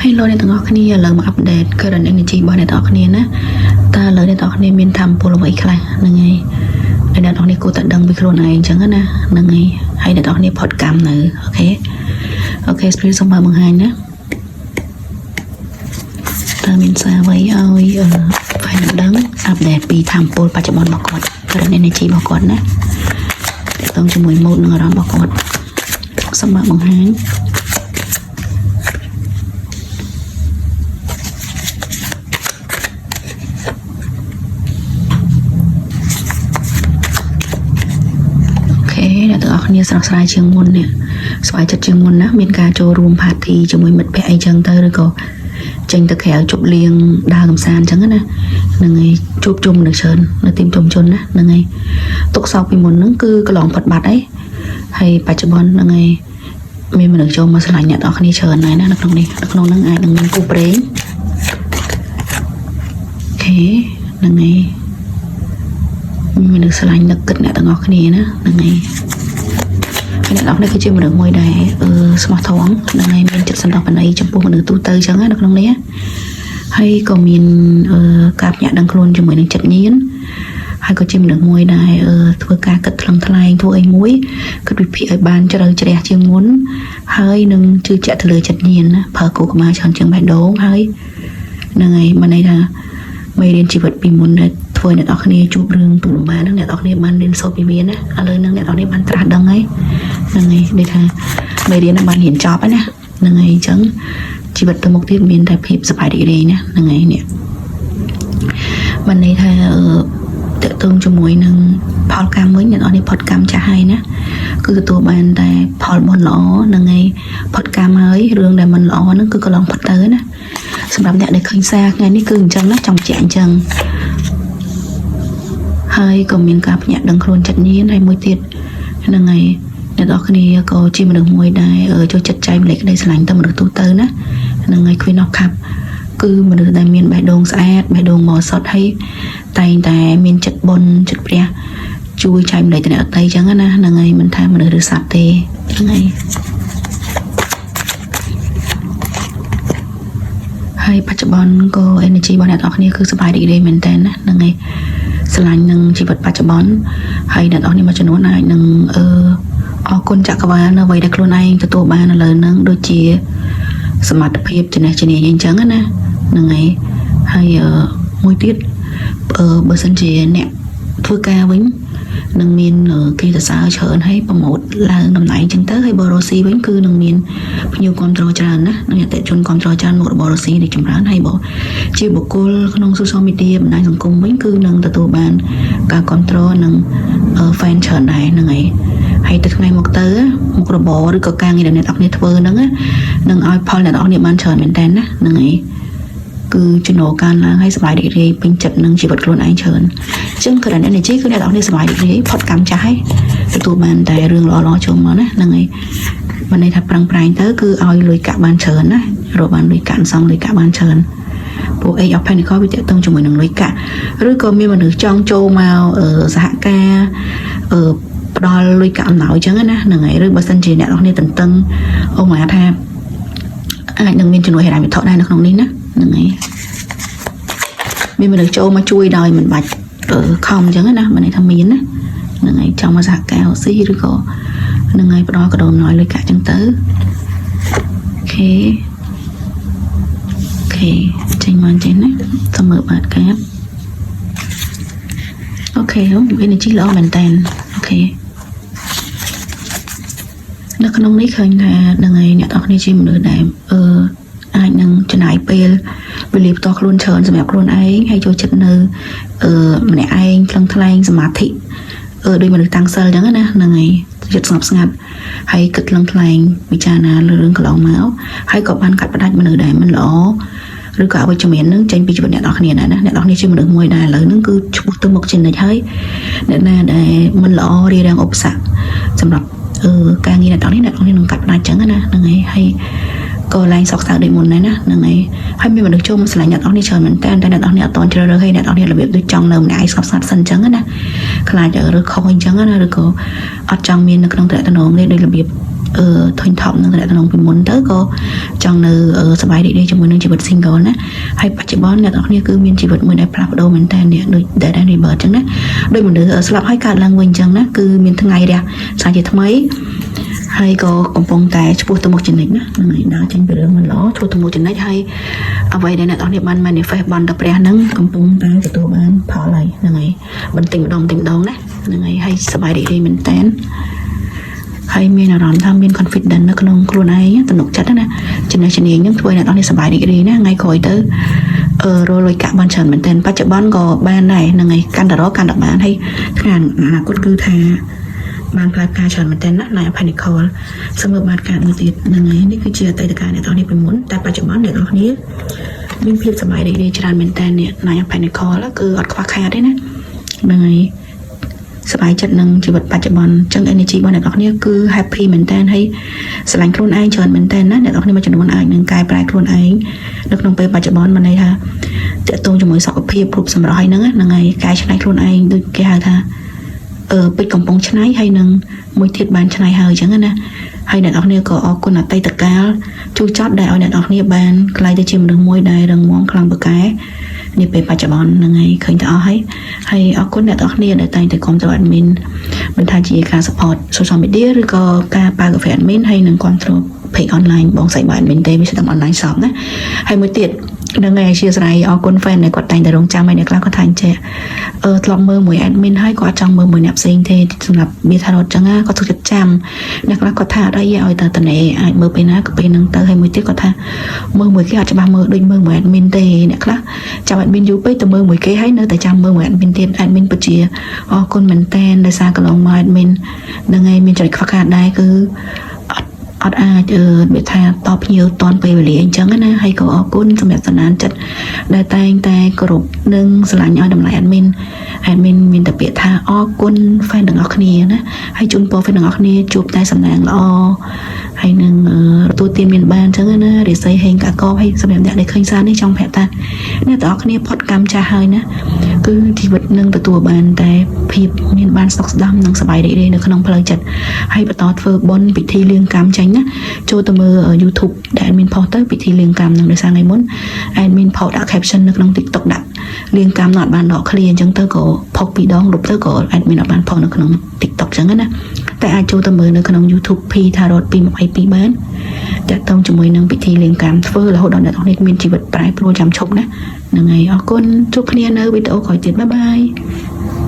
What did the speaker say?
Hello អ្នកទាំងអស់គ្នាឥឡូវមក update current energy របស់អ្នកទាំងអស់គ្នាណាតើឥឡូវអ្នកទាំងអស់គ្នាមានធម៌ពលអ្វីខ្លះហ្នឹងហើយហើយអ្នកទាំងអស់គ្នាគួរតែដឹងពីខ្លួនឯងអញ្ចឹងណាហ្នឹងហើយហើយអ្នកទាំងអស់គ្នាផុតកម្មនៅokay spirit សូមបើបង្ហាញណាតើមានសារអ្វីឲ្យអឺហ្វៃនឹងដឹង update ពីធម៌ពលបច្ចុប្បន្នរបស់គាត់ current energy របស់គាត់ណាតើតងជាមួយ mood និងអារម្មណ៍របស់គាត់សូមបើបង្ហាញ okay អ្នកទាំងអស់គ្នាស្រស់ស្រាយជាងមុននេះស្វ័យចិត្តជាងមុនណាមានការចូលរួម party ជាមួយមិត្តភ័ក្តិអីចឹងទៅឬក៏ចេញទៅក្រៅជប់លៀងដើរកម្សាន្តចឹងណាហ្នឹងហើយជួបជុំមនុស្សច្រើននៅទីជុំជនណាហ្នឹងហើយទុកសោកពីមុនហ្នឹងគឺកន្លងផុតបាត់ហើយហើយបច្ចុប្បន្នហ្នឹងហើយមានមនុស្សចូលមកស្រឡាញ់អ្នកទាំងអស់គ្នាច្រើនណាស់ណានៅក្នុងនេះនៅក្នុងហ្នឹងអាចនឹងមានគូព្រេង okay ហ្នឹងហើយមានមនុស្សស្រឡាញ់នឹកគិតអ្នកទាំងអស់គ្នាណាហ្នឹងហើយ ហើយអ្នកនរគ្នាគឺជាមនុស្សមួយដែលអឺស្មោះត្រង់ហ្នឹងហើយមានចិត្តសន្តោសប្រណីចំពោះមនុស្សទូទៅអញ្ចឹងណានៅក្នុងនេះណាហើយក៏មានអឺការភ្ញាក់ដឹងខ្លួនជាមួយនឹងចិត្តញៀនហើយក៏ជាមនុស្សមួយដែលអឺធ្វើការគិតថ្លឹងថ្លែងធ្វើអីមួយគិតវិភាគឲ្យបានជ្រៅជ្រះជាងមុនហើយនឹងជឿជាក់ទៅលើចិត្តញៀនណាប្រើគោលកម្មាច្រើនជាងបេះដូងហើយហ្នឹងហើយមានន័យថាមេរៀនជីវិតពីមុនដែលធ្វើឲ្យអ្នកនរគ្នាជួបរឿងទុក្ខលំបាកហ្នឹងអ្នកនរគ្នាបានរៀនសូត្រពីវាណាឥឡូវហ្នឹងអ្នកនរគ្នាបានត្រាស់ដឹងហើយហ្នឹងហើយដូចថាមេរៀនហ្នឹងបានរៀនចប់ហើយណាហ្នឹងហើយអញ្ចឹងជីវិតទៅមុខទៀតមានតែភាពសប្បាយរីករាយណាហ្នឹងហើយនេះបានន័យថាអឺតកតងជាមួយនឹងផលកម្មវិញអ្នកនរនេះផុតកម្មចាស់ហើយណាគឺទទួលបានតែផលបុណ្យល្អហ្នឹងហើយផុតកម្មហើយរឿងដែលមិនល្អហ្នឹងគឺកន្លងផុតទៅណាសម្រាប់អ្នកដែលឃើញសារថ្ងៃនេះគឺអញ្ចឹងណាចង់បញ្ជាក់អញ្ចឹង ហើយក៏មានការភ្ញាក់ដឹងខ្លួនចិត្តញៀនហើយមួយទៀតហ្នឹងហើយអ្នកនរគ្នាក៏ជាមនុស្សមួយដែរអឺចូលចិត្តចែកម្លែកក្តីស្រឡាញ់ទៅមនុស្សទូទៅណាហ្នឹងហើយ Queen of Cup គឺមនុស្សដែលមានបេះដូងស្អាតបេះដូងបរិសុទ្ធហើយតែងតែមានចិត្តបុណ្យចិត្តព្រះជួយចែកម្លែកទៅអ្នកដទៃអញ្ចឹងណាហ្នឹងហើយមិនថាមនុស្សឬសត្វទេហ្នឹងហើយហើយបច្ចុប្បន្នក៏ energy របស់អ្នកនរគ្នាគឺសប្បាយរីករាយមែនតើណាហ្នឹងហើយស្រឡាញ់នឹងជីវិតបច្ចុប្បន្នហើយអ្នកនរគ្នាមួយចំនួនអាចនឹងអឺអរគុណចក្រវាលនៅអ្វីដែលខ្លួនឯងទទួលបានឥឡូវហ្នឹងដូចជាសមត្ថភាពចំណេះជំនាញអីចឹងណាហ្នឹងហើយហើយអឺមួយទៀតអឺបើសិនជាអ្នកធ្វើការវិញនឹងមានគេសរសើរច្រើនហើយ promote ឡើងតំណែងចឹងទៅហើយបរស៊ីវិញគឺនឹងមានភ្ញៀវគ្រប់គ្រងច្រើនណានិងអតិថិជនគ្រប់គ្រងច្រើនមុខរបរស៊ីរីកចម្រើនហើយបើជាបុគ្គលក្នុង social media បណ្ដាញសង្គមវិញគឺនឹងទទួលបានការគ្រប់គ្រងនិង fan ច្រើនដែរហ្នឹងហើយហើយទៅថ្ងៃមកទៅមុខរបរឬក៏ការងារដែលអ្នកនរគ្នាធ្វើហ្នឹងនឹងឲ្យផលអ្នកនរគ្នាបានច្រើនមែនតើណាហ្នឹងហើយគឺចំណូលកើនឡើងហើយសប្បាយរីករាយពេញចិត្តនឹងជីវិតខ្លួនឯងច្រើនអញ្ចឹង current energy គឺអ្នកនរគ្នាសប្បាយរីករាយផុតកម្មចាស់ហើយទទួលបានតែរឿងល្អៗចូលមកណាហ្នឹងហើយបានន័យថាប្រឹងប្រែងទៅគឺឲ្យលុយកាក់បានច្រើនណារកបានលុយកាក់សងលុយកាក់បានច្រើនពួក Eight of Pentacle វាតកតងជាមួយនឹងលុយកាក់ឬក៏មានមនុស្សចង់ចូលមកសហការអឺផ្ដល់លុយកាក់អំណោយអញ្ចឹងណាហ្នឹងហើយឬបើសិនជាអ្នកនរគ្នាតន្ទឹងអូមកថាអាចនឹងមានជំនួយហិរញ្ញវត្ថុដែរនៅក្នុងនេះណាហ្នឹងហើយមានមនុស្សចូលមកជួយដោយមិនបាច់ខំអញ្ចឹងណាមិនន័យថាមានណាហ្នឹងហើយចង់មកសហការស៊ីឬក៏ហ្នឹងហើយផ្ដល់កដោអំណោយលុយកាក់អញ្ចឹងទៅokay ចេញមកចេញណាសូមមើលបាតកាប okay energy ល្អមែនតើ okay នៅក្នុងនេះឃើញថាហ្នឹងហើយអ្នកទាំងគ្នាជាមនុស្សដែលអឺអាចនឹងចំណាយពេលវេលាផ្ទាល់ខ្លួនច្រើនសម្រាប់ខ្លួនឯងហើយចូលចិត្តនៅអឺម្នាក់ឯងថ្លឹងថ្លែងសមាធិអឺដូចមនុស្សតាំងសិលអញ្ចឹងណាហ្នឹងហើយចិត្តស្ងប់ស្ងាត់ហើយគិតថ្លឹងថ្លែងពិចារណាលើរឿងកន្លងមកហើយក៏បានកាត់ផ្ដាច់មនុស្សដែលមិនល្អឬក៏អវិជ្ជមាននឹងចេញពីជីវិតអ្នកនរគ្នាដែរណាអ្នកនរគ្នាជាមនុស្សមួយដែលឥឡូវហ្នឹងគឺឆ្ពោះទៅមុខជានិច្ចហើយអ្នកណាដែលមិនល្អរារាំងឧបសគ្គសម្រាប់អឺការងារអ្នកនរនេះអ្នកនរគ្នានឹងកាត់ផ្ដាច់ចឹងណាហ្នឹងហើយហើយក៏ឡើងសោកសៅដូចមុនដែរណាហ្នឹងហើយហើយមានមនុស្សចូលមកស្រឡាញ់អ្នកនរនេះច្រើនមែនតើតែអ្នកនរនេះអត់តន់ជ្រើសរើសហើយអ្នកនរនេះរបៀបដូចចង់នៅម្នាក់ឯងស្ងប់ស្ងាត់សិនចឹងណាខ្លាចរើសខុសអញ្ចឹងណាឬក៏អត់ចង់មាននៅក្នុងតំណងនេះដូចរបៀប ធុញថប់នឹងតំណងពីមុនទៅក៏ចង់នៅសប្បាយរីករាយជាមួយនឹងជីវិត single ណាហើយបច្ចុប្បន្នអ្នកទាំងអស់គ្នាគឺមានជីវិតមួយដែលផ្លាស់ប្ដូរមែនតើនេះដូច Dead and Rebirth អញ្ចឹងណាដូចមនុស្សស្លាប់ហើយកើតឡើងវិញអញ្ចឹងណាគឺមានថ្ងៃរះសាជាថ្មីហើយក៏កំពុងតែឆ្ពោះទៅមុខចំណិចណាហ្នឹងហើយដើរចេញពីរឿងមិនល្អឆ្ពោះទៅមុខចំណិចហើយអ្វីដែលអ្នកទាំងអស់គ្នាបាន manifest បានទៅព្រះហ្នឹងកំពុងតែទទួលបានផលហើយហ្នឹងហើយបន្តិចម្ដងបន្តិចម្ដងណាហ្នឹងហើយហើយសប្បាយរីករាយមែនតើហើយមានអារម្មណ៍ថាមាន confidence នៅក្នុងខ្លួនឯងទំនុកចិត្តណាចំណេះជំនាញហ្នឹងធ្វើឲ្យអ្នកទាំងនេះសប្បាយរីករាយណាថ្ងៃក្រោយទៅអឺរលុយកាក់បានច្រើនមែនទែនបច្ចុប្បន្នក៏បានដែរហ្នឹងហើយកាន់តែរកកាន់តែបានហើយថ្ងៃអនាគតគឺថាបានផ្លែផ្កាច្រើនមែនទែនណា Nine of Pentacle សូមមើលបានកាតមួយទៀតហ្នឹងហើយនេះគឺជាអតីតកាលអ្នកទាំងនេះពីមុនតែបច្ចុប្បន្នអ្នកទាំងគ្នាមានភាពសប្បាយរីករាយច្រើនមែនទែននេះ Nine of Pentacle គឺអត់ខ្វះខាតទេណាហ្នឹងហើយសប្បាយចិត្តនឹងជីវិតបច្ចុប្បន្នអញ្ចឹង energy របស់អ្នកនរគ្នាគឺ happy មែនតើហើយស្រឡាញ់ខ្លួនឯងច្រើនមែនតើណាអ្នកនរគ្នាមួយចំនួនអាចនឹងកែប្រែខ្លួនឯងនៅក្នុងពេលបច្ចុប្បន្នមានន័យថាតាក់ទងជាមួយសុខភាពគ្រប់សម្រស់ហើយហ្នឹងហ្នឹងហើយកែច្នៃខ្លួនឯងដូចគេហៅថាអឺពេជ្រកំពុងច្នៃហើយនឹងមួយទៀតបានច្នៃហើយអញ្ចឹងណាហើយអ្នកនរគ្នាក៏អរគុណអតីតកាលជួចត់ដែលឲ្យអ្នកនរគ្នាបានក្លាយទៅជាមនុស្សមួយដែលរឹងមាំខ្លាំងពូកែនាពេលបច្ចុប្បន្នហ្នឹងហើយឃើញតែអស់ហើយហើយអរគុណអ្នកទាំងអស់គ្នាដែលតែងតែគាំទ្រ admin មិនថាជាការ support social media ឬក៏ការប៉ាវកាហ្វេ admin ហើយនឹងគាំទ្រ page online បងស្រីបាទ admin ទេវាស្ដាប់ online shop ណាហើយមួយទៀតហ្នឹងហើយអធិស្ឋានអរគុណ fan ដែលគាត់តែងតែរងចាំហើយអ្នកខ្លះគាត់ថាអញ្ចេះអឺធ្លាប់មើលមួយ admin ហើយគាត់ចង់មើលមួយអ្នកផ្សេងទេសម្រាប់វាថារត់ចឹងណាគាត់ទុកចិត្តចាំអ្នកខ្លះគាត់ថាអត់អីឲ្យតែតនេអាចមើលពេលណាក៏ពេលហ្នឹងទៅហើយមួយទៀតគាត់ថាមើលមួយគេអត់ច្បាស់មើលដូចមើលមួយ admin ទេអ្នកខ្លះចាំ admin យូរពេកទៅមើលមួយគេហើយនៅតែចាំមើលមួយ admin ទៀត admin ពិតជាអរគុណមែនតែនដោយសារកន្លងមក admin ហ្នឹងហើយមានចំណុចខ្វះខាតដែរគឺអត់អត់អាចអឺវាថាតបភ្ញៀវតាន់ពេលវេលាអញ្ចឹងណាហើយក៏អរគុណសម្រាប់សន្តានចិត្តដែលតែងតែគោរពនិងស្រឡាញ់ឲ្យតម្លៃ admin admin មានតែពាក្យថាអរគុណ fan ទាំងអស់គ្នាណាហើយជូនពរ fan ទាំងអស់គ្នាជួបតែសំណាងល្អហើយនឹងទទួលទានមានបានអញ្ចឹងណារិស័យហេងកាកបហើយសម្រាប់អ្នកដែលឃើញសារនេះចង់ប្រាប់ថាអ្នកទាំងអស់គ្នាផុតកម្មចាស់ហើយណាគឺជីវិតនឹងទទួលបានតែភាពមានបានសុខស្ដាំនិងសប្បាយរីករាយនៅក្នុងផ្លូវចិត្តហើយបន្តធ្វើបុណ្យពិធីលៀងកម្មចេញណាចូលទៅមើល YouTube ដែល admin ផុសទៅពិធីលៀងកម្មនឹងដោយសារថ្ងៃមុន admin ផុសដាក់ caption នៅក្នុង TikTok ដាក់លៀងកម្មនោះអត់បានដកឃ្លាអញ្ចឹងទៅក៏ផុសពីរដងលុបទៅក៏ admin អត់បានផុសនៅក្នុង TikTok អញ្ចឹងណាតែអាចចូលទៅមើលនៅក្នុង YouTube P Tarot 222បានតាក់ទងជាមួយនឹងពិធីលៀងកម្មធ្វើរហូតដល់អ្នកទាំងនេះមានជីវិតប្រែប្រួលចាំឈប់ណាហ្នឹងហើយអរគុណជួបគ្នានៅវីដេអូក្រោយទៀត bye bye.